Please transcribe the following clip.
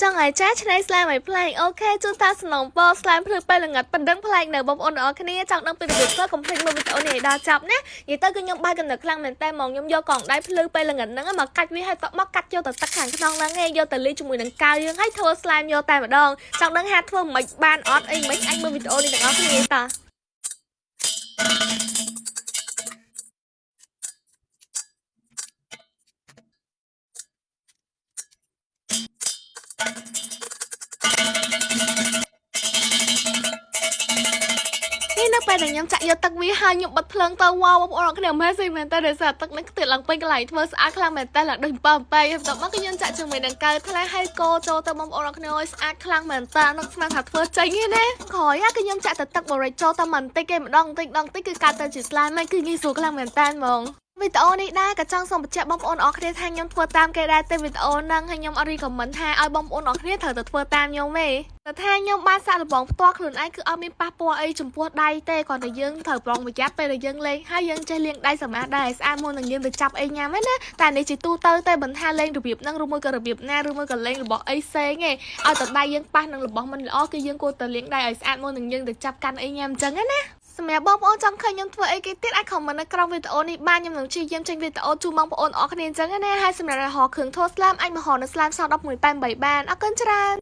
ចង់ឲ្យចាស់ឆ្នៃ slime ឲ្យប្លែក OK ជូនតាសំណងពរ slime ភ្លឺពេលល្ងិតប៉ុណ្ណឹងប្លែកនៅបងប្អូនទាំងអស់គ្នាចង់ដឹងពីរបៀបធ្វើកុំភ្លេចមើលវីដេអូនេះឲ្យដល់ចប់ណានិយាយទៅគឺខ្ញុំបាយកំណត់ខ្លាំងមែនតើហ្មងខ្ញុំយកកងដៃភ្លឺពេលល្ងិតហ្នឹងមកកាច់វាឲ្យតមកកាត់យកទៅទឹកខាងក្នុងហ្នឹងឯងយកទៅលាយជាមួយនឹងកាវយើងឲ្យធ្វើ slime យកតែម្ដងចង់ដឹងថាធ្វើមិនបានអត់អីមិនអញមើលវីដេអូនេះទាំងអស់គ្នាតា នេះនៅពេលដែលខ្ញុំចាក់យកទឹកវាហើយខ្ញុំបិទភ្លើងទៅវ៉ាវបងប្អូនអរគ្នា amazing មែនតើដោយសារទឹកនឹងខ្ទាតឡើងពេញកន្លែងធ្វើស្អាតខ្លាំងមែនតើឡើងដូចអំពើអំពែងហើយបន្ទាប់មកគឺខ្ញុំចាក់ជាមួយនឹងកៅថ្លាហើយកោចូលទៅបងប្អូនអរគ្នាឲ្យស្អាតខ្លាំងមែនតើនឹកស្មានថាធ្វើចេញទេណាក្រោយគឺខ្ញុំចាក់ទៅទឹកបរិចចូលតែបន្តិចគេម្ដងបន្តិចម្ដងបន្តិចគឺកាត់ទៅជា slime ហ្នឹងគឺងាយស្រួលខ្លាំងមែនតើហ្មងវីដេអូនេះដែរក៏ចង់សូមបញ្ជាក់បងប្អូនអរគ្នាថាខ្ញុំធ្វើតាមគេដែរទេវីដេអូហ្នឹងហើយខ្ញុំអត់ recommend ថាឲ្យបងប្អូនអរគ្នាត្រូវតែធ្វើតាមខ្ញុំទេតែថាខ្ញុំបានសាកល្បងផ្ទាល់ខ្លួនឯងគឺអត់មានប៉ះពាល់អីចំពោះដៃទេគ្រាន់តែយើងត្រូវប្រុងប្រយ័ត្នពេលដែលយើងលេងហើយយើងចេះលាងដៃសម្អាតដែរស្អាតមុននឹងយើងទៅចាប់អីញ៉ាំហ្នឹងណាតែនេះជាទូទៅទេមិនថាលេងរបៀបហ្នឹងឬមួយក៏របៀបណាឬមួយក៏លេងរបស់អីផ្សេងទេឲ្យតែដៃយើងប៉ះនឹងរបស់មិនល្អគឺយើងគួរតែលាងដៃឲ្យស្អាតមុននឹងយើងទៅចាប់កាន់អីញ៉ាំអញ្ចឹងណាសម្រាប់បងប្អូនចង់ឃើញខ្ញុំធ្វើអីគេទៀតអាច comment នៅក្រោមវីដេអូនេះបានខ្ញុំនឹងព្យាយាមចេញវីដេអូជូនបងប្អូនអរគ្នាអញ្ចឹងណាហើយសម្រាប់រកគ្រឿងធ្វើ slime អាចមករកនៅ slime ស1188បានអរគុណច្រើន។